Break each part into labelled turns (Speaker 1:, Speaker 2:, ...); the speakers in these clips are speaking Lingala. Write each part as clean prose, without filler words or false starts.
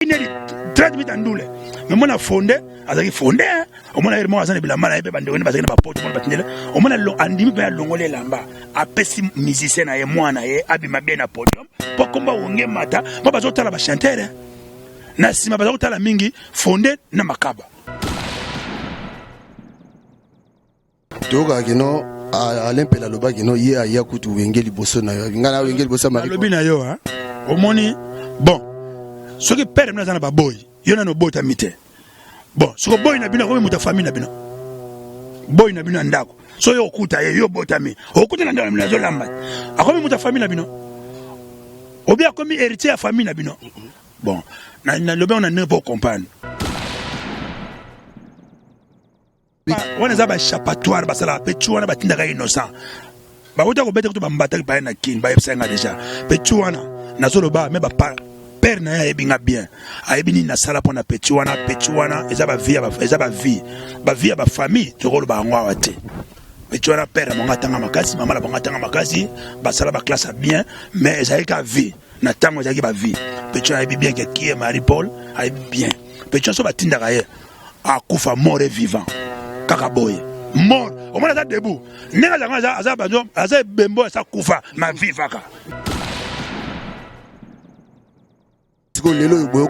Speaker 1: Neli 30 minutes ya ndule mais mona fonde azalaki fonde omona ye moko aza na bilamba na ye mpe bandeko nde bazalaki na bapoto mona batindele omona andimi mpe alongoli elamba apesi musicien na ye mwana na ye abima bien na podium mpo komba wonge mata mpo bazotala bachantere na nsima baza kotala mingi fonde na makaba.
Speaker 2: Toyokaka kino Alain Mpela alobaki no ye aya kutu wenge liboso na yo, ngai na wenge liboso ya Marie.
Speaker 1: Alobi na yo hein? Omoni bon soki père bino aza na baboyi yo nano obotami te bon soki oboyi na bino akomi moto ya famille na bino boyi na bino ya ndako soki yo okuta ye yo obotami okuta na ndako na bino azolamba akomi moto ya famille na bino obi akomi héritier ya famille na bino bon nalobi yango na ndenge mpo comprendre wana eza baéchappatoire basalaka mpe ti wana batindaka innocent bawuta kobeta kutu bambataki paye na kin bayebisaki nga deja mpe ti wana nazoloba me père na ye ayebi nga bien ayebi nini nasala mpo na petit wana. Petit wana eza bavie, eza bavie, bavie ya bafamille, tokoloba yango awa te. Petit wana père na bango atanga makasi, mama na bango atanga makasi, basala baklasse ya bien, mais ezalaki ka vie na ntango ezalaki bavie. Petit wana ayebi bien ke qui est Marie Paul, ayebi bien petit wana so batindaka ye akufa mort et vivant kaka boye mort omona aza debout ndenge azalaka aza aza aza ebembo asa kufa ma vivaka.
Speaker 2: Sikoyo lelo oyo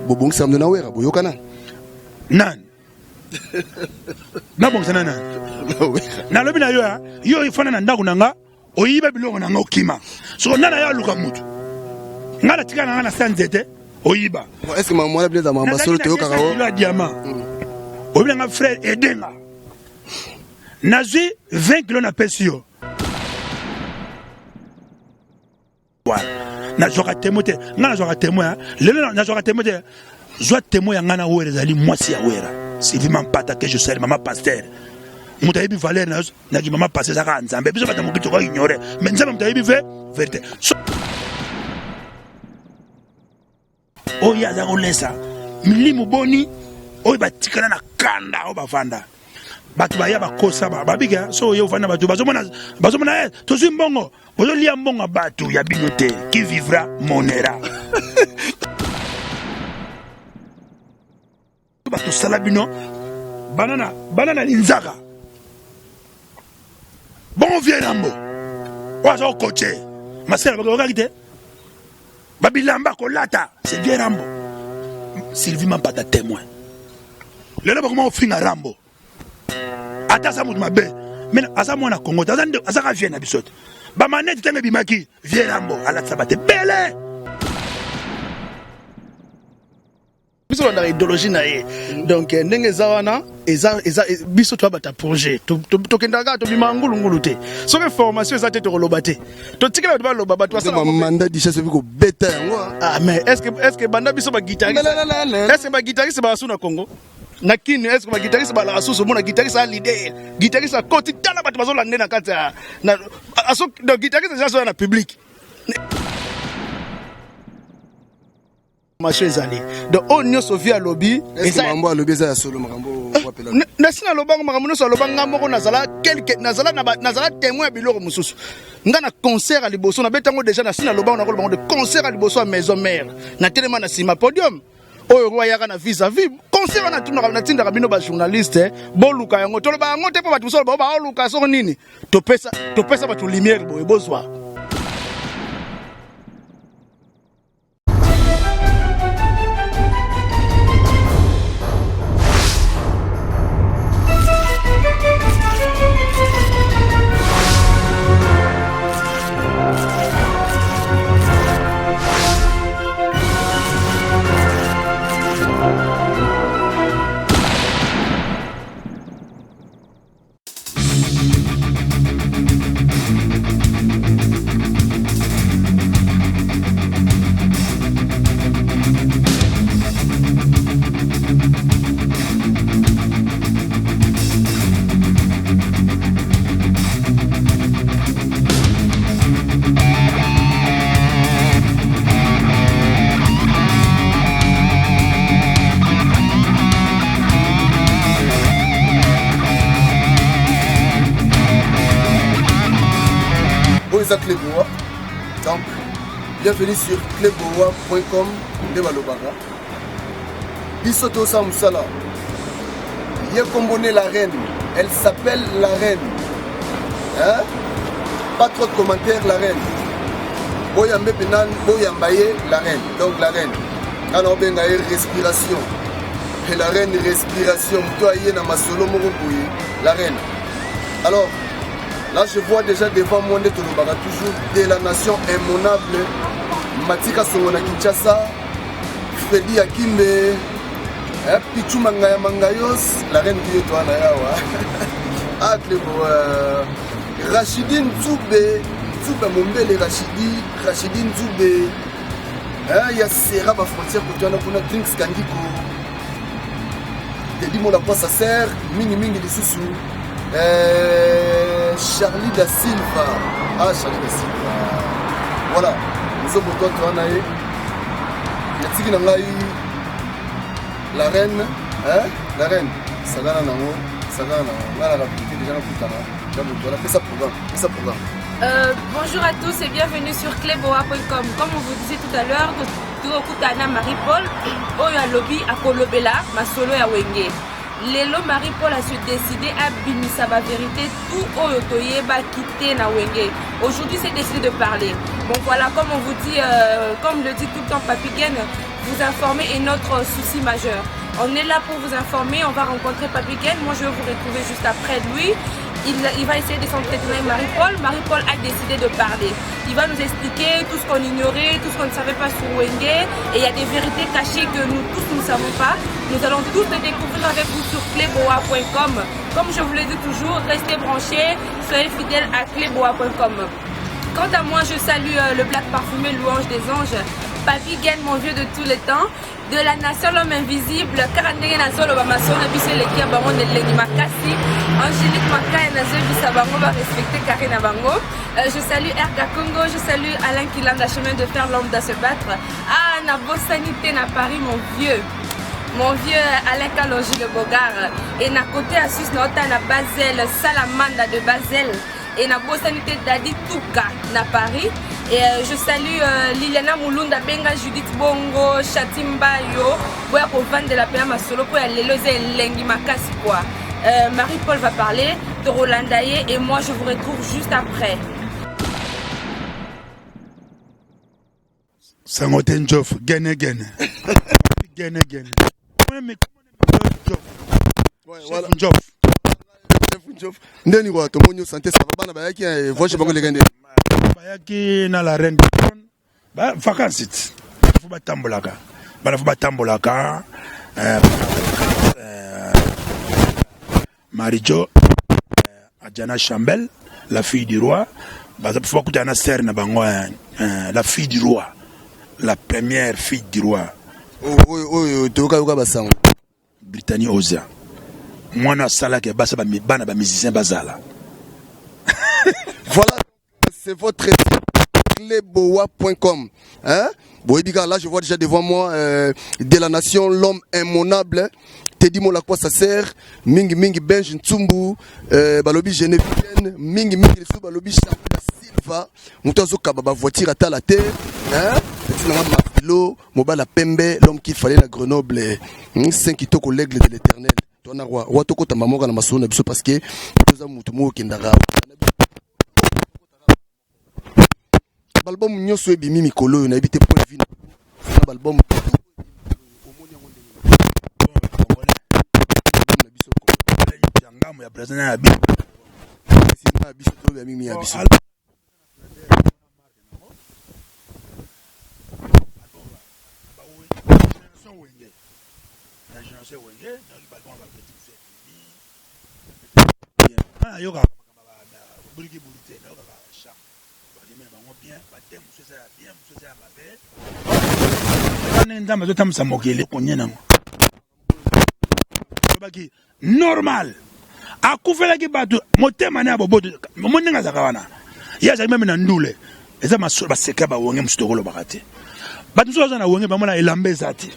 Speaker 2: bobongisa na Wera, boyokana?
Speaker 1: Nani nabongisa na nani? Nalobi na yo yo ifanda na ndako na nga, oyiba biloko na nga, okima. Soko nani ayo aluka mutu nga natika na nga na sa nzete oyiba.
Speaker 2: Est ce que maman wana bino mama solo toyokaka
Speaker 1: o ya diamant oyebi na nga frère edenga nazwi 20 kilo napesi yo wana nazwaka temo te nga nazwaka temo ya lelo nazwaka temo te. Zwa temo ya nga na Wera ezali mwasi ya Wera Sylvie Mampata que je salue, mama pasteur moto ayebi valeur na naki mama pasteur ezaka nzambe. Biso bato ya mokili tokoki ignore mais nzambe moto ayebi ve vérité. Oyo aza kolesa milimo boni oyo batikala na kanda oyo bavanda bato baya bakosa babika so oyo ofanda bato bazomona bazomona eh, tozwi mbongo bozolia mbongo ya bato ya bino te. Qui vivra monera bato sala bino banana banana linzaka bon vieux Rambo oyo aza kokoche masela bakokaki te babilamba kolata c'est vieux Rambo Sylvie Mampata témoin. Lelo bakoma kofinga Rambo ata aza moto mabe mais aza mwana Congo te, azaka vieux na biso te. Bamanete ntango ebimaki vieux Rambo alatisa bato ebele.
Speaker 3: Biso landaka idéologie na ye, donc ndenge eza wana eza eza biso toyabata projet tokendaka kaka tobima ngulungulu te. Soki formation eza te tokoloba te, totikela bato baloba bato.
Speaker 2: Basala mandat duchesse ebi kobeta yango.
Speaker 3: Ah mais est ce que banda biso baguitariste, est ce que baguitariste bakasu na Congo na Kini, est ce que baguitariste balaka susu? Omona guitariste aza leader, guitariste akoti tala bato bazolande na kati ya donc guitariste eza azoya na public. Formation ezali, donc oyo nyonso vieux alobi.
Speaker 2: Makambo alobi eza ya solo, makambo?
Speaker 3: Nasi nalobango makambo nyonso aloba. Nga moko nazala quelque nazala nazala témoin ya biloko mosusu. Nga na concert ya liboso nabetango déjà, nasi nalobango, nakolobango de concert ya liboso ya Maison Mère, natelema na nsima podium oyo roi ayaka na vis à vis concert wana. Tunaka natindaka bino bajournaliste boluka yango, toloba yango te mpo bato mosusu bao baoluka soko nini. Topesa topesa bato lumière boye bozwa.
Speaker 2: Oyo eza Cleboa, donc bienvenue sur cleboa.com nde balobaka. Biso tosala mosala. Ye kombo ne la reine. Elle s'appelle la reine. Hein? Pas trop de commentaires, la reine. Boyambe penan, boyamba ye la reine. Donc la reine. Nga na obenga ye respiration. Et la reine respiration. Moto aye na masolo moko boye. La reine. Alors, là je vois déjà devant moi nde tolobaka toujours de la nation immonable Matika Songo na Kinshasa. Freddy Akimbe, eh, Pichu Mangaya Mangayos, la reine Kiyo Toana Yawa. Ah, Clébo, euh, Rachidi Nzube, Nzube Mombele Rachidi, Rachidi Nzube. Eh, ya Sera ba frontière kotoana kuna Drinks Kandiko. Teddy Mola quoi ça sert, mingi mingi lisusu. Euh, Charlie da Silva. Ah, Charlie da Silva. Voilà. Nous sommes toi toana ye. Natiki na ngai la reine, hein? La reine. Sagana nango, sagana nango. Ngai na rapidité déjà nakutana. Na moto wana pesa programme, pesa programme.
Speaker 4: Bonjour à tous et bienvenue sur cleboa.com. Comme on vous disait tout à l'heure, tokutana Marie-Paul oyo alobi akolobela masolo ya Wenge. Lelo Marie-Paul a se décidé abimisa ba vérité tout oyo toyebaki te na Wenge. Aujourd'hui, c'est décidé de parler. Bon voilà, comme on vous dit, comme le dit tout le temps Papi Gen, vous informer est notre souci majeur. On est là pour vous informer, on va rencontrer Papi Gen. Moi, je vais vous retrouver juste après lui. Il va essayer de s'entretenir avec Marie-Paul. Marie-Paul a décidé de parler. Il va nous expliquer tout ce qu'on ignorait, tout ce qu'on ne savait pas sur Wenge. Et il y a des vérités cachées que nous tous ne savons pas. Nous allons tous les découvrir avec vous sur cleboa.com. Comme je vous le dis toujours, restez branchés, soyez fidèles à cleboa.com. Quant à moi, je salue le Black Parfumé, louange des anges, Papi Gen, mon vieux de tous les temps, de la nation l'homme invisible, kaka ndenge nazoloba masolo na biso eleki ya bango na elengi makasi. Angélique Makaya nazoyebisa bango ba respecter carré na bango. Je salue RK Congo, je salue Alain Kilanda, chemin de fer, l'homme doit se battre. Ah, na bosani te na Paris, mon vieux. Mon vieux Alain Kalonji le Bogard. Et na côté à Suisse, na ota na Basel, Salamanda de Basel. Et na bosani te Dadi Touka na Paris. Et je salue Liliana Mulunda, Benga Judith Bongo, Chatimba yo, boya kovandela pe masolo po ya lelo eza elengi makasi quoi. Marie-Paul va parler de Roland Daye et moi je vous retrouve juste après.
Speaker 1: Sango te Njof, gene gene. Gene gene.
Speaker 2: Ouais, voilà.
Speaker 1: Njof.
Speaker 2: Chef Njof. Ndeni kwa tomoni yo santé ça va bana bayaki eh, voyage bango eleka ndeni.
Speaker 1: Bayaki na la reine de trône. Ba vacances ti. Faut batambolaka. Bana faut batambolaka. Marijo, Adjana Chambel, la fille du roi. Baza faut bakutana na sœur na bango, la fille du roi. La première fille du roi.
Speaker 2: Oyo oyo toyoka yoka basango.
Speaker 1: Brittany Ozia. Mwana asalaki basa ba bana ba musicien bazala.
Speaker 2: Voilà, c'est votre cleboa.com. Hein? Boyebika, là je vois déjà devant moi de la nation, l'homme immonable. Teddy Mola quoi ça sert, Mingi Mingi Benj Ntsumbu, Balobi Geneviève, Mingi Mingi Sou Balobi Charles Silva, moto azokaba ba voiture ata la terre, hein? Petit nanga Mafilo, Mobala Pembe, l'homme qu'il fallait na Grenoble, Saint Kitoko l'aigle de l'éternel. Toi na roi, roi toko tamba moka na masolo na biso parce que toza mutu moko kendaka. Balbum nyonso ebimi mikolo oyo nayebi te point de vue na balbum omoni yango ndenge na biso
Speaker 1: ya ngambo ya président ya biso
Speaker 2: na biso to ya mingi ya biso.
Speaker 1: Nayokaka buliki buli te, nayokaka chant badimi na bango bien, bate mosusu eza ya bien, mosusu eza ya mabe. Ndenge Nzambe azotambwisa mokili konye nango alobaki normal, akufelaki bato motema na ya boboto. Omoni ndenge azalaka wana, ye azalaki meme na ndule. Eza masolo baseka bawenge mosusu tokolobaka te. Bato mosusu baza na wenge, bamona elamba eza te,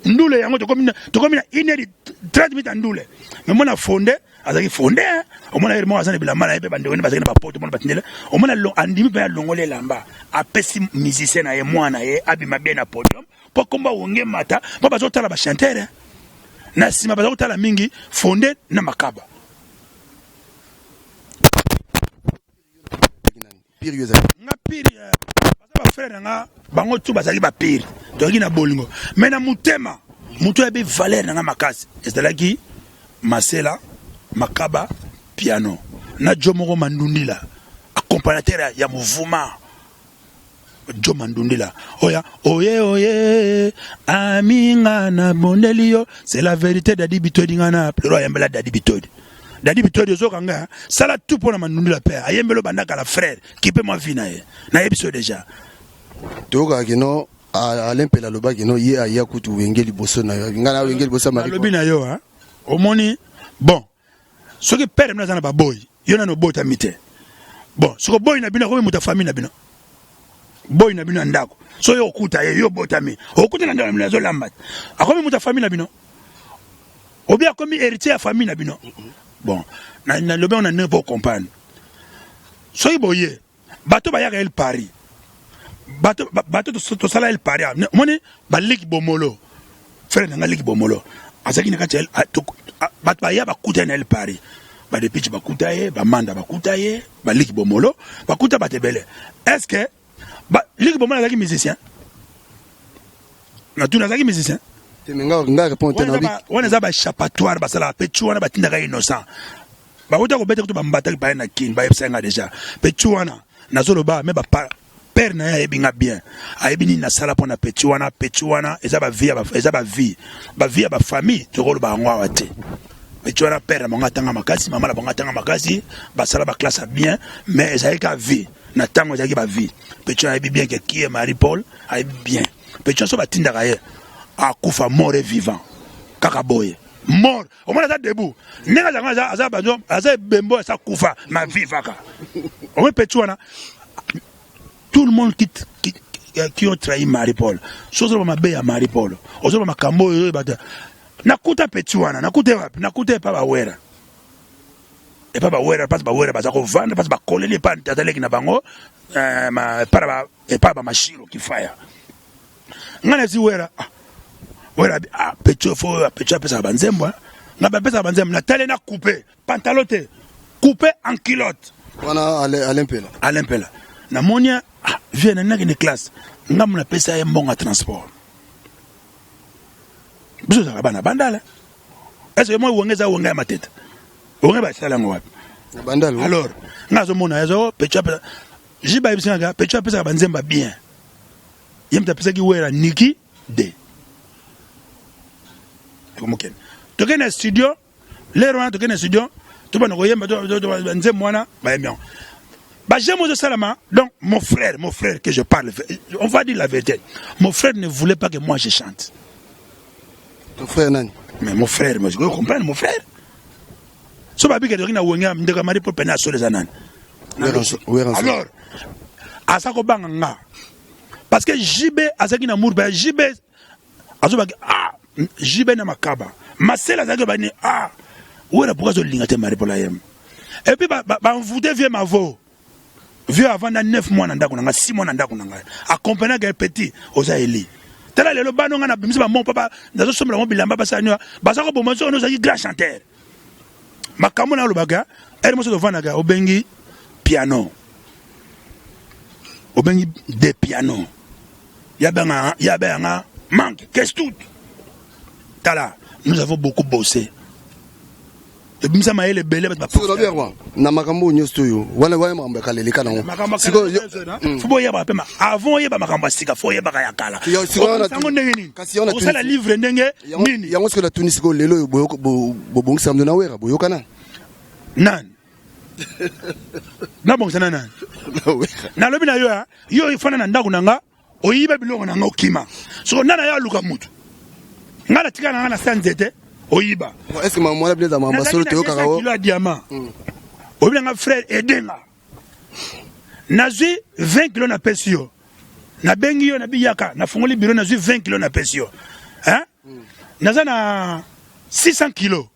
Speaker 1: ndule yango tokomi na 1 heure 30 minutes ya ndule. Mais mona fonde azalaki fonde, hein. Omona ye moko aza na bilamba na ye mpe bandeko nde bazalaki na bapoto, omona batindele, omona andimi mpe alongoli elamba, apesi musicien na ye, mwana ye abima bien na podium. mpo komba Wenge mata, mpo bazotala bachanteur na nsima, baza kotala mingi Fonde na Makaba. Nga pire, baza bafrère na nga, bango tu bazalaki bapire, tozalaki na bolingo, mais na motema moto oyebi valeur na nga makasi ezalaki Masela, Makaba, Piano na jo moko Mandundila, accompagnateur ya mouvement. Jo Mandundila oya oye oye aminga na bondeli yo, c'est la vérité. Dadi Bitodi, nga na lelo ayembela Dadi Bitodi. Dadi Bitodi, ozoka nga sala tout mpo na Mandundila mpe ayembeli obandaka la frère kipe mwa vi na ye, nayebi so déjà.
Speaker 2: Toyokaka kino Alain Mpela alobaki no ye aya kutu Wenge liboso na yo, ngai na Wenge liboso ya Marie.
Speaker 1: Nalobi na yo, omoni, bon, soki père bino aza na baboyi, yo nano obotami te. Bon, soki oboyi na bino, akomi moto ya famille na bino, boyi na bino ya ndako. So yo okuta ye, yo obotami, okuta na ndako na bino, azolamba te, akomi moto ya famille na bino, obi akomi héritier ya famille na bino. Bon, nalobi yango na ndenge mpo comprendre. Soki boye bato bayaka El Paris, bato tosala El Paris, omoni baliki bomolo, frère na nga liki bomolo azalaki na kati ya bato baya bakuta ye na El Paris, badepici bakuta ye, bamanda bakuta ye, baliki bomolo bakuta bato ebele. Est ce que liki bomolo azalaki musicien? Natuna, azalaki musicien?
Speaker 2: Te, mais nga répondre te na
Speaker 1: Wana eza baéchappatoire basalaka mpe ti wana batindaka Innocent, bauta kobeta kutu bambataki baye na Kini, bayebisa nga déjà. Mpe ti wana nazoloba, me père na ye ayebi nga bien, ayebi nini nasala mpo na petit wana. Petit wana eza bavie, eza bavie ya bafamille, tokoloba yango awa te. Petit wana, père na bango atanga makasi, mama na bango atanga makasi, basala baclasse ya bien, mais ezalaki ka vie na ntango, ezalaki bavie. Petit wana ayebi bien ke qui est Marie Paul, ayebi bien. Petit wana so batindaka ye akufa, mort et vivant, kaka boye mort, omona aza debout ndenge azalaka, aza bazo, aza ebembo, aza kufa ma vivaka. Omoni petit wana, tout le monde qui ont trahi Marie Paul, so ozoloba mabe ya Marie Paul, ozoloba makambo oyo oyo bato. Nakuta petit wana, nakuta ye wapi? Nakuta ye pa bawera, epa bawera, mpasi bawera baza kovanda, mpasi bakoleli epa tata leki na bango, epa bamashiro kifaya. Ngai nasi wera, ah, wera, ah, petit, fo petit apesaka banzembo, nga bapesaka banzembo. Natali na coupe pantalon te, coupe en culotte.
Speaker 2: Wana Alain Mpela?
Speaker 1: Alain Mpela. Namoni, ah, vie na nakende classe, ngambo napesa ye mbongo ya transport. Biso ozalaka bana Bandala, est ce que moi Wenge eza Wenge ya Matete? Wenge basala yango wapi?
Speaker 2: Bandala.
Speaker 1: Alors nga azomona ezo petit apesa jiba, ayebisi ngaka petit apesaka banzembo ya bien, ye moto apesaki Wera Niki de ekomokende. Tokende na studio lero wana, tokende na studio, tobanda koyemba nzembo wana, bayembi yango, bajemo ezosalama. Donc mon frère que je parle, on va dire la vérité, mon frère ne voulait pas que moi je chante.
Speaker 2: Ton frère nani?
Speaker 1: Mais mon frère, moi je comprends mon frère. So babika toki na Wenge, ndeko Marie Paul pene asolo eza nani? Alors aza kobanga nga parce que JB azalaki na mour ba JB azobaki, ah, JB na Makaba, Masela azalaki bani, ah, Wera pourquoi azolinga te Marie Paul ayem? Et puis banvoute vieux Mavo, vieux avanda 9 mois na ndako na ngai, 6 mois na ndako na ngai, accompagnaka ye. Petit oza eli, tala lelo bano ngai nabimisi bamon papa, nazosombela bango bilamba, basala nini, baza koboma. Soki ozalaki grand chanteur, makambo na alobaka ere moso tovandaka, obengi piano, obengi de piano ya benganga manque qu'est-ce tout. Tala, nous avons beaucoup bossé, ebimisa mayele ebele.
Speaker 2: Bato na makambo oyo nyonso oyo wana, wana makambo ya kala eleka nango.
Speaker 1: Fo boyebaka mpe avant oyeba makambo ya sika, fo oyebaka ya kala. Sango ndenge nini osala livre ndenge nini?
Speaker 2: Yango sikoyo natuni, sikoyo lelo oyo bobongisa mndo na Wera, boyokana?
Speaker 1: Nani nabongisa na nani? Nalobi na yo, yo ifanda na ndako na nga, oyiba biloko na nga, okima. Soko nana yo aluka mutu, nga natika na nga na sa nzete, oyiba.
Speaker 2: Est ce que mama wana bino eza mama solo toyokaka?
Speaker 1: Kilo ya diamant oyebi nanga, frère, edenga nazwi 20 kilo, napesi yo, nabengi yo, nabi yaka, nafungoli biro, nazwi 20 kilo, napesi yo, hein? Naza na 600 kilo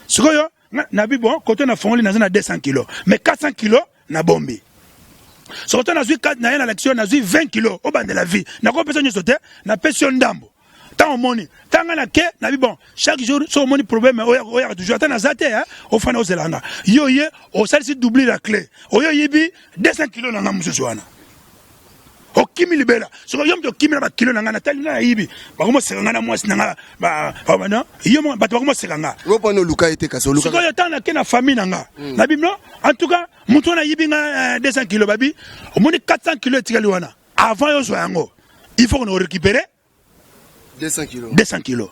Speaker 1: sikoyo, nabi bon kote nafungoli, naza na 200 kilo, mais 400 kilo nabombi. Soki to nazwi na ye na lection, nazwi 20 kilo, obandela vie, nakopesa nyonso te, napesi yo ndambo. Ntango omoni ntanga na ke nabi, bon, chaque jour so omoni problème, oyaka toujours, ata naza te, ofanda ozela nga. Yo ye osalisi double la clé, oyo oyibi 200 kilo na nga mosusu wana, okimi libela. Soki yo moto okimi na bakilo na ngai, natali ngai nayibi, bakomoseka ngai na mwasi na ngai, yo bato bakomoseka nga.
Speaker 2: Mpona oluka ye te, kasi oluka.
Speaker 1: Sikoyo ntango nake na famille na nga, nabi non, en tout cas moto wana ayibi nga 200 kilo, babi omoni 400 kilo etikali wana, avant yozwa yango il faut qu'on récupérer
Speaker 2: 200 kilos.
Speaker 1: 200 kilos.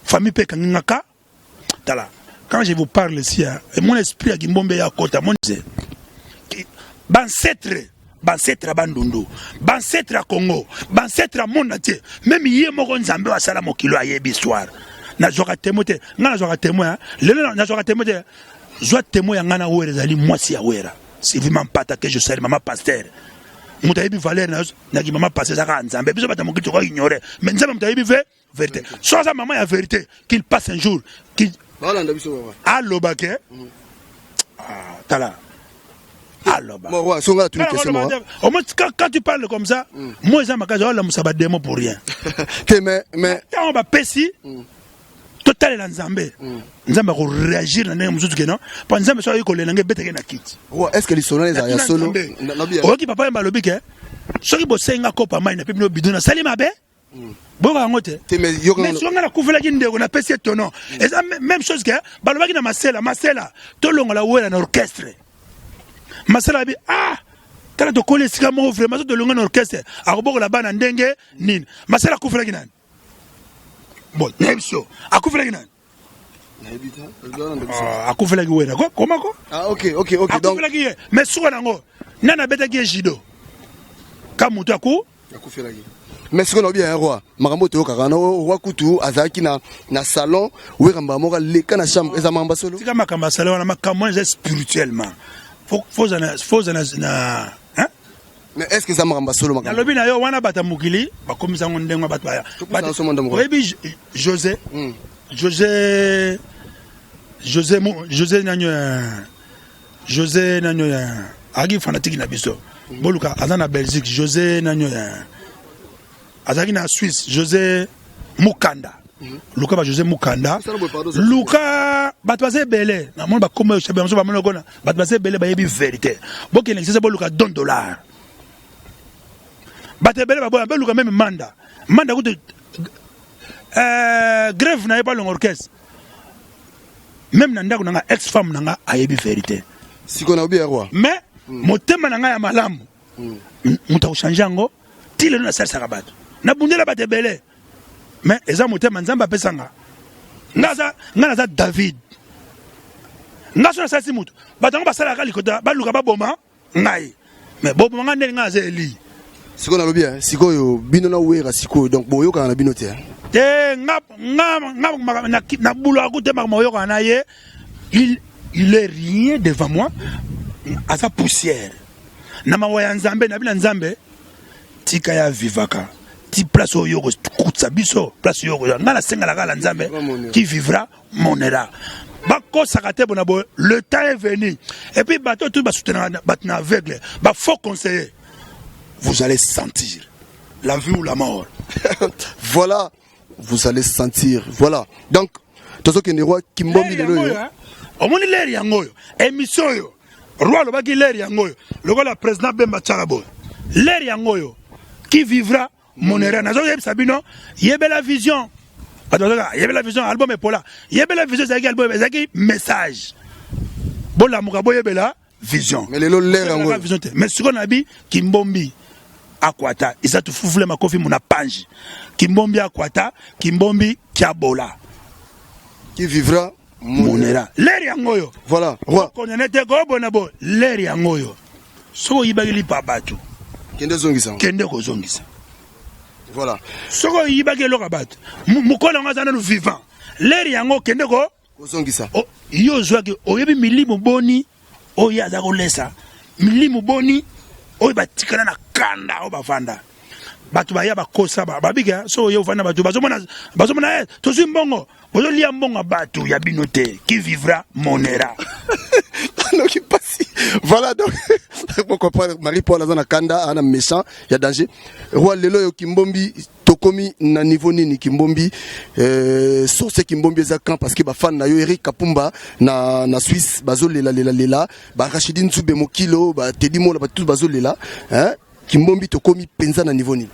Speaker 1: Famille mpe ekangi nga ka. Tala, quand je vous parle ici, hein, mon esprit ya kimbombe ya kota, mon bancêtre, bancêtre ya Bandundu, bancêtre ya Congo, bancêtre ya monde entier, même ye moko Nzambe oyo asala mokili, ayebi histoire. Nazwaka témoin te, nga nazwaka témoin lelo, nazwaka témoin te. Zwa témoin ya ngai na Wera, ezali mwasi ya Wera, Sylvie Mampata, que je salue, mama pasteur. Moto ayebi valeur na naki mama pasteur ezaka Nzambe. Biso bato ya mokili tokoki ignore, mais Nzambe moto ayebi ve vérité. So aza mama ya vérité, qu'il passe un jour qu'il
Speaker 2: Balanda biso baba.
Speaker 1: Aloba ke tala, aloba.
Speaker 2: Bon, ouais, songa tuni question moi.
Speaker 1: Au moins quand tu parles comme ça, moi eza makasi, olamusa badémon pour rien.
Speaker 2: Te, mais
Speaker 1: ntango bapesi, totalela Nzambe, Nzambe akoréagir na ndenge mosusu keno, mpo Nzambe so ayoki kolela nge ebeteke na kiti.
Speaker 2: Roi, est ce que lisolo eza ya solo?
Speaker 1: Oyoki papa Yemba alobi ke soki bosenga kopa mai, nape bino bidon, nasali mabe, boyoka yango te.
Speaker 2: Te, mais yoka.
Speaker 1: Mais soki nga nakufelaki ndeko, napesi ye tono, eza même chose ke balobaki na Masela. Masela, tolongola Wera na orchestre. Masela abi: "Ah, tala, tokoli esika moko, vraiment so tolonga na orchestre, akobokola bana ndenge nini?" Masela akufelaki nani? Bon, nayebi so akufelaki nani.
Speaker 2: Nayebi te.
Speaker 1: Akufelaki Wera ko koma ko.
Speaker 2: Ah, ok, donc
Speaker 1: Akufelaki ye, mais suka nango nani abetaki ye judo ka moto aku?
Speaker 2: Akufelaki. Mais sikoyo naobi ya roi, makambo toyokaka na roi kutu azalaki na salon, Wera mbala moko aleka na chambre, eza makambo solo?
Speaker 1: Tika makambo ya salon wana, makambo wana eza spirituellement. Faut zana na, hein?
Speaker 2: Mais est ce que eza makambo solo, makambo?
Speaker 1: Nalobi na yo wana, bato ya mokili bakomisa yango ndenge bato baya.
Speaker 2: Topusa na somo ndambo.
Speaker 1: Oyebi José, José, José nanyo, José nanyo azalaki fanatique na biso. Boluka, aza na Belgique. José nanyo azalaki na Suisse, José Mukanda. Luka ba José Mukanda.
Speaker 2: Osala boye, pardon.
Speaker 1: Luka, bato baza ebele, namoni bakombo mosusu, bamoni kona bato baza ebele bayebi vérité. Bokende Kisasa, boluka Don Dollar, bato ebele baboya, boluka même Manda. Manda kutu, grève na ye balonga orchestre, même na ndako na nga, ex femme na nga ayebi vérité.
Speaker 2: Sikoyo naobi ya roi.
Speaker 1: Mais motema na ngai ya malamu, moto akochange yango ti lelo. Nasalisaka bato, nabundela bato ebele, mais eza motema Nzambe apesanga nga. Nga naza David. Nga so nasalisi moto, bato yango basalaka likota, baluka baboma ngai, mais boboma nga ndenge? Ngai naza Eli.
Speaker 2: Sikoyo nalobi, sikoyo bino na Wera sikoyo, donc boyokana na bino te?
Speaker 1: Te, nga nga nabulaka ku te makambo oyokana na ye. Il est rien devant moi, aza poussière. Na mawa ya Nzambe, nabi na Nzambe, tika ya vivaka ti place oyo okokutisa biso, place oyo okoya. Ngai nasengalaka na Nzambe, qui vivra monera. Bakosaka te bona boye, le temps est venu. Et puis bato tous basoutenaka bato na aveugle, bafaux conseiller, vous allez sentir la vie ou la mort.
Speaker 2: Voilà, vous allez sentir. Voilà, donc tozokende, roi Kimbombi, lelo oyo.
Speaker 1: Omoni l'heure yango oyo, émission oyo, roi alobaki l'heure yango oyo, lokola président Bemba tiaka boye, l'heure yango oyo, qui vivra monera. Nazoyebisa bino, yebela vision. Bato bazoka yebela vision, album epola. Yebela vision ezalaki album, ezalaki message. Bolamuka, boyebela vision.
Speaker 2: Mais lelo l'heure yango.
Speaker 1: Vision te, mais sikoyo nabi Kimbombi akwata eza tufufule makofi muna panji. Kimbombi akwata, Kimbombi kiabola.
Speaker 2: Qui vivra
Speaker 1: monera, l'heure yango oyo.
Speaker 2: Voilà, roi.
Speaker 1: Kondane te kobona bo, l'heure yango oyo. Soki oyibaki lipa bato,
Speaker 2: kende zongisa.
Speaker 1: Kende kozongisa.
Speaker 2: Voilà.
Speaker 1: Soki oyibaki eloko ya bato, mokolo yango aza nanu vivant, l'heure yango kende ko
Speaker 2: kozongisa.
Speaker 1: Yo ozwaki, oyebi milimo boni oyo aza kolesa, milimo boni oyo batikala na kanda, oyo bavanda, bato baya bakosa babika. So oyo ovanda, bato bazomona, bazomona, tozwi mbongo, bozolia mbongo ya bato ya bino te. Qui vivra monera.
Speaker 2: Noki pasi. Voilà, donc pour comprendre, Marie Paul aza na kanda, ana méchant ya danger. Roi, lelo yo Kimbombi, tokomi na niveau nini? Kimbombi, source Kimbombi eza quand? Parce que bafan na yo, Eric Kapumba na Suisse, bazolela lela lela, ba Rachidi Nzube Mokilo, ba Teddy Mola, ba tous bazolela, hein. Kimbombi, tokomi penza na niveau nini?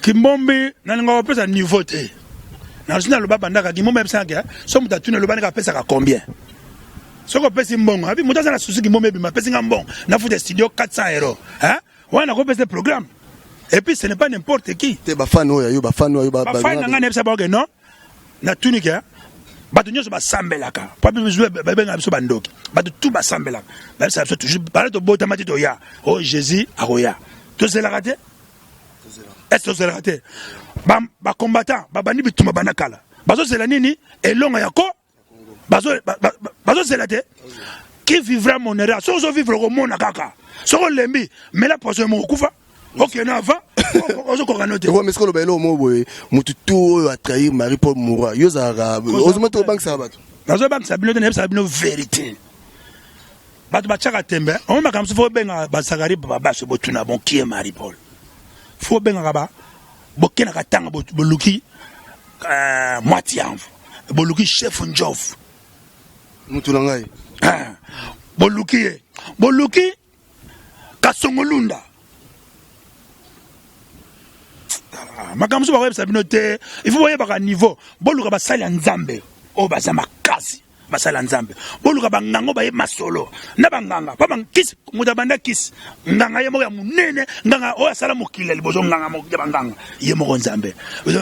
Speaker 1: Kimbombi, nalinga kopesa niveau te. Nazosi naloba, bandaka kimbombi ayebisaka so moto atuni, aloba ndenge apesaka combien. Soki opesi mbongo, abi moto aza na susu, kimbombi ebima, apesi nga mbongo, nafuta studio 400 euro, hein? Wana nakopesa programme et puis ce n'est pas n'importe qui.
Speaker 2: Te, bafan oyo yo, bafan oyo.
Speaker 1: Bafan na ngai, nayebisa bango ke non, natuni ke bato nyonso basambelaka po babengaka biso bandoki. Bato tu basambelaka, bayebisaka biso toujours, bala tobotama ti toya oyo, Jésus akoya, tozelaka te. Est tozelaka te? Bacombattant babandi bitumba banda kala, bazozela nini? Elonga ya ko bazozela te. Qui vivra monera. Soki ozovivre, okomona kaka. Soki olembi, mela poison moko, okufa, okende avant ozokoka no te.
Speaker 2: Roi, mais oloba eloko moko boye, motu tu oyo atrahir Marie Paul Moura, yo ozalaka ozoma te, obangisaka bato.
Speaker 1: Nazobangisa bino te, nayebisaka bino vérité. Bato batiaka tembe omo makambo mosusu. Fo obengaka bazakari babaso, botuna bon qui est Marie Paul. Fo obengaka ba bokendaka ntanga, boluki mwati yanvo, boluki chef Njof.
Speaker 2: Mutu na ngai.
Speaker 1: Boluki ye, boluki Kasongolunda. Makambo mosusu bakoyebisa bino te. Il faut boyebaka niveau. Boluka basali ya Nzambe oyo baza makasi, basali ya Nzambe. Boluka banganga oyo bayebi masolo na banganga pa kisi. Moto abanda kisi, nganga ye moko ya monene, nganga oyo asala mokili ya liboso, nganga ya banganga, ye moko Nzambe.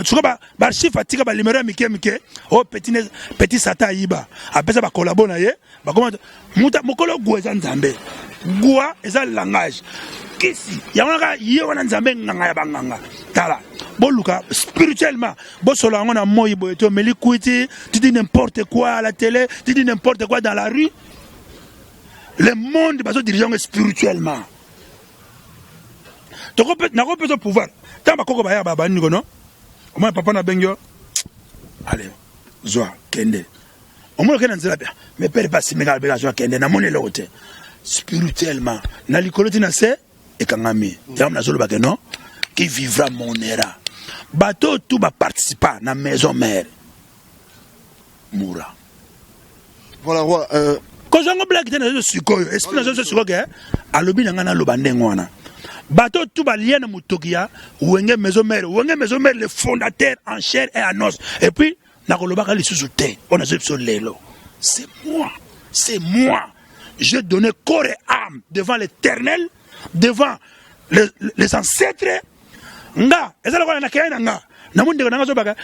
Speaker 1: Sikoyo baarchive atika banuméro ya mike mike oyo petit petit Satan ayiba, apesa bacollabo na ye. Bakoma mokolo gwa eza Nzambe, gwa eza langage kisi yango kaka ye wana Nzambe, nganga ya banganga. Tala, boluka spirituellement, bosolo yango na moi boye te. Omeli kwiti, tu dis n'importe quoi à la télé, tu dis n'importe quoi dans la rue. Le monde bazodirige yango spirituellement. Nakopesa pouvoir ntango bakoko baya banini kono. Omona papa nabengi yo, allez, zwa, kende. Omoni, okende na nzela bia, mais pere basimeka, abeka, zwa, kende. Namoni eloko te spirituellement na likolo ti na se ekangami. Yango nazoloba ke non, qui vivra monera. Bato oyo tu baparticipa na Maison Mère mura.
Speaker 2: Voilà, roi.
Speaker 1: Kozwango blague te. Nazo sikoyo esprit, nazo sikoyo ke alobi na ngai naloba ndenge wana. Bato tu balia na motoki ya Wenge Maison Mère, Wenge Maison Mère, le fondateur en chair et en os. Et puis nakolobaka lisusu te oyo nazoyi biso lelo. C'est moi, c'est moi, j'ai donné corps et âme devant l'Éternel, devant les ancêtres. Nga eza lokola nakei na nga, namoni ndeko nanga azobaka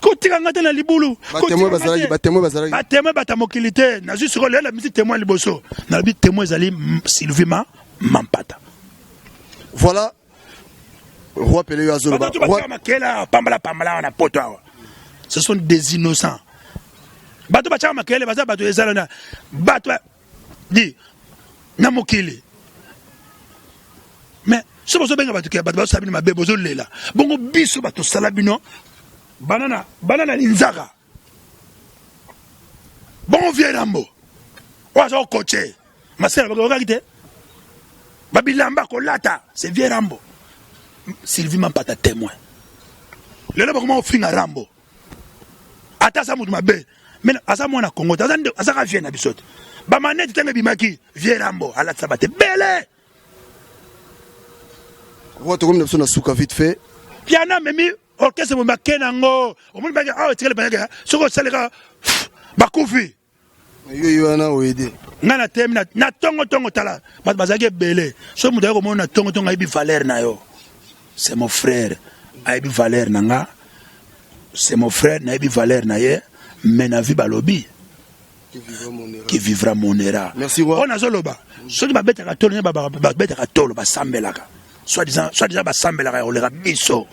Speaker 1: kotika nga te na libulu.
Speaker 2: Batémoin bazalaki, batémoin bazalaki.
Speaker 1: Batémoin bata mokili te. Nazwi sikoyo lelo, nabimisi témoin liboso, nalobi témoin ezali Sylvie ma Mampata.
Speaker 2: Voilà, roi Pele yo azoloba.
Speaker 1: Bato batika makele pambala pambala wana poto awa, ce sont des innocents. Bato batiaka makele baza bato ezala na bato di na mokili. Mais so bozobenga bato ke bato bazosala bino mabe, bozolela bongo. Biso bato tosala bino banana banana linzaka bongo. Vieux Rambo oyo aza kokoche masela, bakokaki te babilamba kolata, c'est vieux Rambo. Sylvie Mampata témoin. Lelo bakoma kofinga Rambo, ata aza moto mabe, mais aza mwana Kongo te, azaka vieux na biso te. Bamanete ntango ebimaki, vieux Rambo alatisa bato ebele.
Speaker 2: Roi, tokomi na biso na suka, vite fait.
Speaker 1: Piano amemi orchestre mo bake nango, omoni bake awa etikali bayeke. Soki osaleka, bakufi.
Speaker 2: Yo yo wana oyede.
Speaker 1: Ngai na temi na tongo tongo, tala bato bazalaki ebele. Soki moto aye komona na tongo tongo, ayebi valeur na yo. C'est mon frère, ayebi valeur na nga. C'est mon frère, nayebi valeur na ye. Mais na vie balobi qui vivra monera.
Speaker 2: Merci, roi.
Speaker 1: Oyo nazoloba, soki babetaka tolo, babetaka tolo, basambelaka soi-disant, basambelaka ya koleka biso.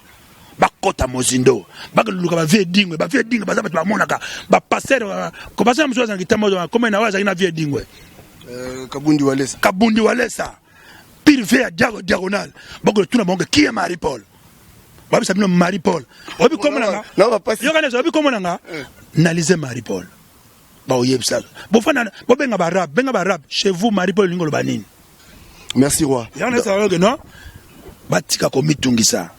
Speaker 1: Bakota mozindo, bakoluka bavieux Dingwe. Bavieux Dingwe baza bato bamonaka, bapasteur. Kopasteur mosusu azalaki ntambo kome na oyo azalaki na vieux Dingwe.
Speaker 2: Kabundi Walesa.
Speaker 1: Kabundi Walesa, pire vieux ya diagonal. Bakotuna bango qui est Marie Paul, babisa bino Marie Paul. Oyebi kombo na nga, yoka, oyebi kombo na nga, nalize Marie Paul. Baoyebisa bofanda, bobenga barabe, benga barabe chez vous. Marie Paul olingi oloba nini?
Speaker 2: Merci roi.
Speaker 1: Yango naesaka ke non, batika komitungisa.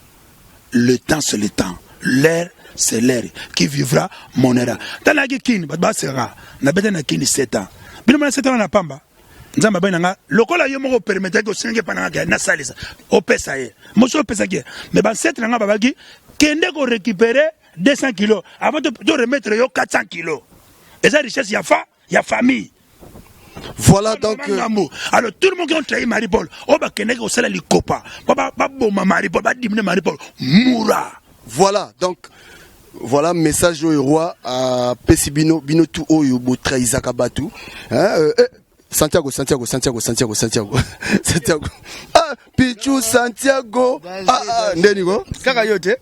Speaker 1: Le temps, c'est le temps, l'air, c'est l'air. Qui vivra monera. Ntango nayaki Kini, bato basekaka. Nabeta na Kini 7 ans. Bino mona 7 ans na pamba. Nzambe abai na nga lokola yo moko opermetaki, osengaki epa na nga nasalisa, opesa ye mosu, opesaki ye. Mais baancêtres na nga babaki: kende korécupérer 200 kilos avant to remettre yo 400 kilos. Eza richesse ya fa ya famille.
Speaker 2: Voilà donc.
Speaker 1: Ngambo. Alors tout le monde qui ont trahi Marie Paul, oyo bakendaki kosala likopa po baboma Marie Paul, badimine Marie Paul, moura.
Speaker 2: Voilà donc, voilà message oyo roi apesi bino, bino tu oyo botrahisaka bato, hein, eh, Santiago, Santiago, Santiago, Santiago, Santiago, Santiago, ah, Pichu Santiago, ah, ah, ndeni ko.
Speaker 3: Kaka yo te.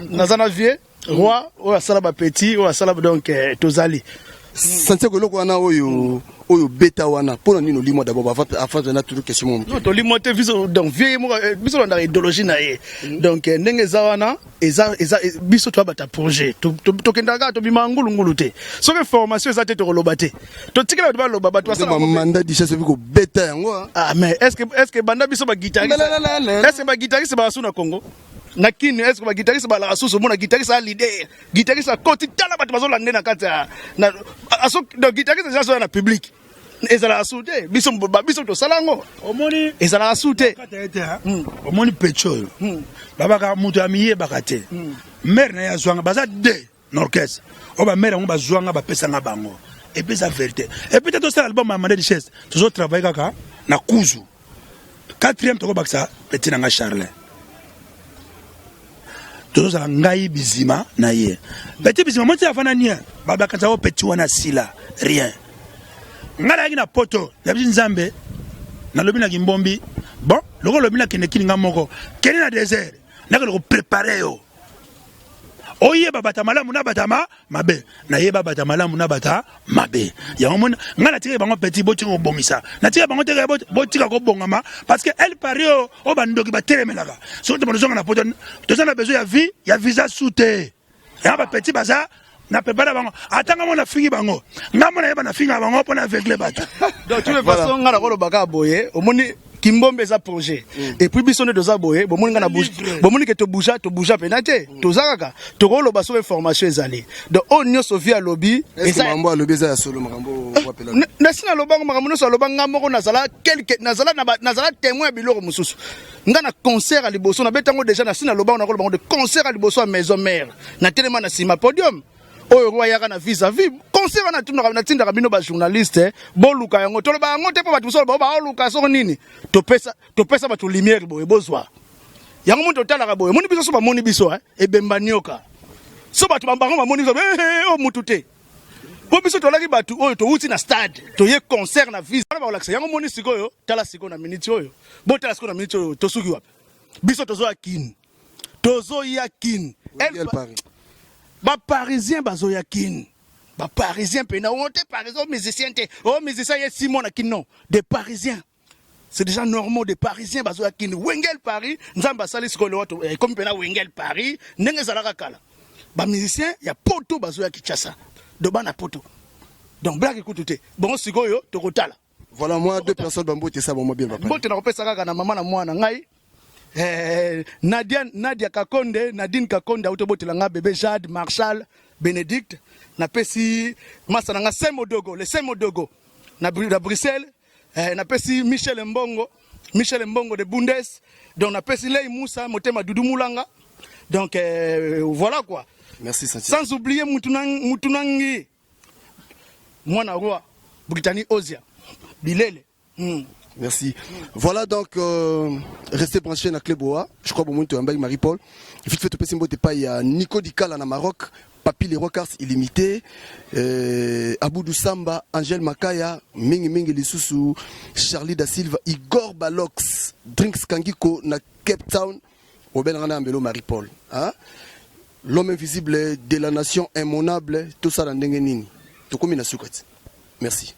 Speaker 3: Naza na vie roi oyo asala bapetits, oyo asala. Donc tozali.
Speaker 2: Santiago, eloko wana oyo beta wana, mpona nini olimwa d'abord? Avant na toujours question mo.
Speaker 3: Non, tolimwa te. Biso donc vie moko, biso landaka idéologie na ye. Donc ndenge eza wana, eza biso toyabata projet. Tokendaka kaka, tobimaka ngulungulu te. Soki formation eza te, tokoloba te, totikela bato baloba, bato basala.
Speaker 2: Mandat duchesse obi kobeta yango, ah.
Speaker 3: Ah, mais est ce que banda biso baguitariste, est ce que baguitariste basu na Congo, na Kini, est ce que baguitariste balaka susu? Omona guitariste a leader, guitariste akoti, tala bato bazolande na kati ya donc guitariste eza soya na public, ezalaka su te. Biso biso tosala yango.
Speaker 1: Omoni.
Speaker 3: Ezalaka su te.
Speaker 1: Kata ye te. Omoni pecho oyo babaka moto amiyebaka te. Mare na ye azwanga, baza de na orchestre oyo, bamare yango bazwanga, bapesanga bango. Et puis eza vérité. Et puis te tosala album ya Mandat Duchesse, tozotravaille kaka na kuzu quatrième, tokobakisa petit na nga Charlin. Tozozala ngai Bizima na ye, petit Bizima moti afanda nie, babakanisa o petit wana sila rien. Ngai nayaki na poto, nayebisi Nzambe, nalobi na kimbombi: bon, lokola olobi nakende Kini, nga moko kende na désert, nakende koprépare yo, oyeba bata malamu na bata ma mabe. Nayeba bata malamu na bata mabe. Yango mona ngai natikaki bango: petit, botika kobongisa. Natikaki bango te, botika kobongama, parce que El Paris oyo, oyo bandoki batelemelaka. Soki tomo tozonga na poto, toza na besoin ya vie ya visa su te. Yango bapetits baza na prépare bango. Ata nga mo nafingi bango, nga mo nayeba nafinga bango mpo na aveugle bato.
Speaker 3: Donc toutes les façons, nga nakoloba kaka boye: omoni, Kimbombe eza projet. Et puis biso nde toza boye. Bomoni nga na bouge, bomoni ke tobouja, tobouja mpena te. Toza kaka, tokoloba soki information ezali. Donc oyo nyonso vi alobi.
Speaker 2: Eza makambo alobi eza ya solo, makambo wapela.
Speaker 3: Nasi nalobango, makambo nyonso aloba, nga moko nazala quelque nazala na nazala témoin ya biloko mosusu. Nga na concert ya liboso nabetango déjà, nasi nalobango, nakolobango de concert ya liboso ya Maison Mère, natelema na nsima podium oyo roi ayaka na vis à vis concert wana. Natindaka bino bajournaliste, boluka yango. Toloba yango te mpo bato mosusu bao baoluka soko nini. Topesa, topesa bato lumière boye, bozwa yango. Moni totalaka boye, omoni biso so bamoni biso, ebemba nioka so bato bango bamoni biso o mutu te, mpo biso tolaki bato oyo towuti na stade, toye concert na vis wana, bakolakisa yango. Moni sikoyo, tala sikoyo na miniti oyo, botala sikoyo na miniti oyo, tosuki wapi? Biso tozoya Kini, tozoya Kini.
Speaker 2: El Paris.
Speaker 3: Baparisien bazoya Kini, baparisien mpena o te, parisien o musicien te, o musicien ye 6 mois na Kini. Non, des Parisiens, c'est déjà normaux. Des Parisiens bazoya Kini, Wenge El Paris. Nzambe asali sikoyo lewa, ekomi mpena Wenge El Paris ndenge ezalaka kala. Bamusicien ya poto bazoya Kinshasa, do bana poto. Donc blague ekutu te. Bongo sikoyo tokotala.
Speaker 2: Voilà, moi deux personnes bambote ça bon bien papa.
Speaker 3: Mbote nakopesa kaka na mama na mwana ngai, Nadia, Nadia Kakonde, Nadine Kakonde, auto botela nga bébé Jade Marshall Bénédicte. Napesi masa na nga Saint Modogo, le Saint Modogo na Bruxelles. Napesi Michel Mbongo, Michel Mbongo de Bundes. Donc napesi Lei Moussa Motema Dudu Mulanga. Donc voilà quoi.
Speaker 2: Merci Santiago.
Speaker 3: Sans oublier Mutunangi mwana roi Britannie Ozia Bilele.
Speaker 2: Merci. Voilà donc, restez branchés na Cleboa. Je crois bon monde Marie-Paul. Vite fait topesi mbote pa ya Nico Dikala na Maroc, Papi Leroy Cars illimité, Aboudou Samba, Angèle Makaya, Mingi Mingi Lisusu, Charlie Da Silva, Igor Balox, Drinks Kangiko na Cape Town, Obel Rana Ambelo Marie-Paul. Hein? L'homme invisible de la nation immonable, tout ça dans ndenge nini. Tokomi na sukati. Merci.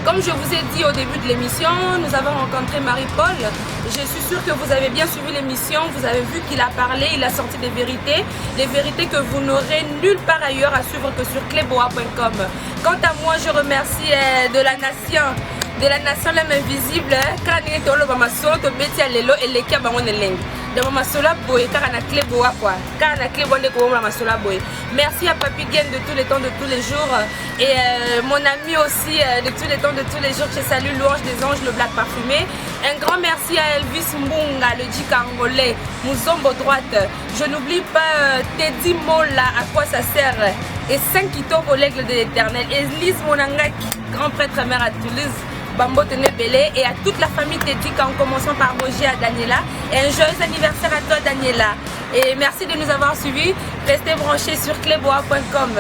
Speaker 4: Comme je vous ai dit au début de de l'émission. Nous avons rencontré Marie-Paul. Je suis sûre que vous avez bien suivi l'émission. Vous avez vu qu'il a parlé, il a sorti des vérités. Des vérités que vous n'aurez nulle part ailleurs à suivre que sur cleboa.com. Quant à moi, je remercie de la nation de la nation l'homme invisible kaka ndenge toloba masolo tobeti ya lelo eleki ya bango na elengi donc masolo ya boye kaka na Cleboa quoi, kaka na Cleboa nde komona masolo ya boye. Merci à Papi Gen de tous les temps, de tous les jours, et mon ami aussi de tous les temps, de tous les jours, je salue Louange des anges, le black parfumé. Un grand merci à Elvis Mbunga, le Djika angolais, Muzombo droite. Je n'oublie pas Teddy Mola, à quoi ça sert, et Saint Kitoko, l'aigle de l'éternel, et Lise Monangaki, grand prêtre mère à Toulouse. Bambo Tenebele, et à toute la famille Teddy, en commençant par Roger à Daniela. Et un joyeux anniversaire à toi, Daniela. Et merci de nous avoir suivis. Restez branchés sur cleboa.com.